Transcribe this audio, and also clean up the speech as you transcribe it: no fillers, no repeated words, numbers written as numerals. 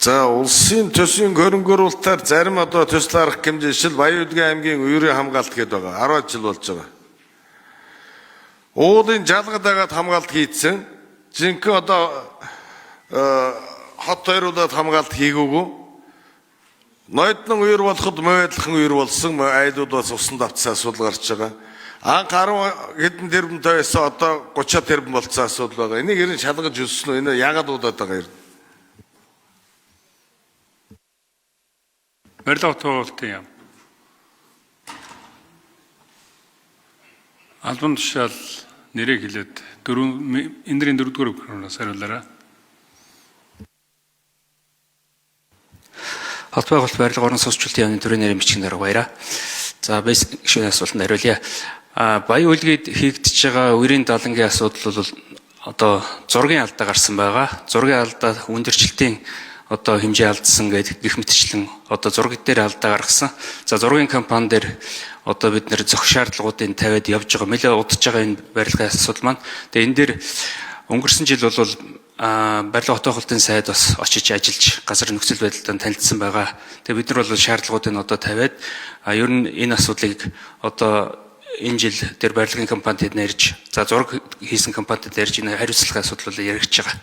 За, улсын төсвийн хөрөнгө оруулалтаар зарим одоо төсөл арга хэмжээ жишээл Баян-Үдгийн аймгийн үерийн хамгаалалт гэдэг байгаа. 10 жил болж байгаа. Уулын жалгад дагаад хамгаалалт хийцэн. Жинхэнэ одоо хот хоёруудад хамгаалалт хийгээгүй. Ноёднон үер болоход муу адилхан үер болсон, айлууд бас усан давтсан асуудал гарч байгаа. Анх 10 хэдэн тэрбумтай байсан, одоо 30 тэрбум болцсон асуудал байгаа. Энийг ерэн шалгаж үзсэн үү? Энэ яагаад удаад байгаа юм? Барилга хот байгуулалтын яам. Албан тушаал нэрийг хэлээд дөрөв эндрийн дөрөвдүгээр микрофоноос хариулаарай. Хот байгуулалт барилга орон сууцчлалтын яамны төрийн нэрийн бичгийн дарга баяраа. За, бэс гишүүний асуултанд хариулъя. Баян үлгэд хийгдэж байгаа үерийн далангийн асуудал бол одоо зургийн алдаа гарсан байгаа. Зургийн алдаа өндөрчлөлтийн одоо хэмжээ алдсан гэдэг гих мэтчлэн одоо зураг дээр алдаа гаргасан. За, зургийн компани дээр одоо бид нэр зөх шаардлагуудыг тавиад явж байгаа. Нэлээд удаж байгаа энэ барилгын асуудал маань. Тэгээ энэ дээр өнгөрсөн жил бол барилга хотоохолтын сайд бас очиж ажиллаж газар нөхцөл байдалтай танилцсан байгаа. Тэгээ бид нар бол шаардлагуудыг одоо тавиад ер нь энэ асуудлыг одоо энэ жил тэр барилгын компаниуд ярьж, за зураг хийсэн компаниуд ярьж энэ хариуцлагын асуудал бол яригдж байгаа.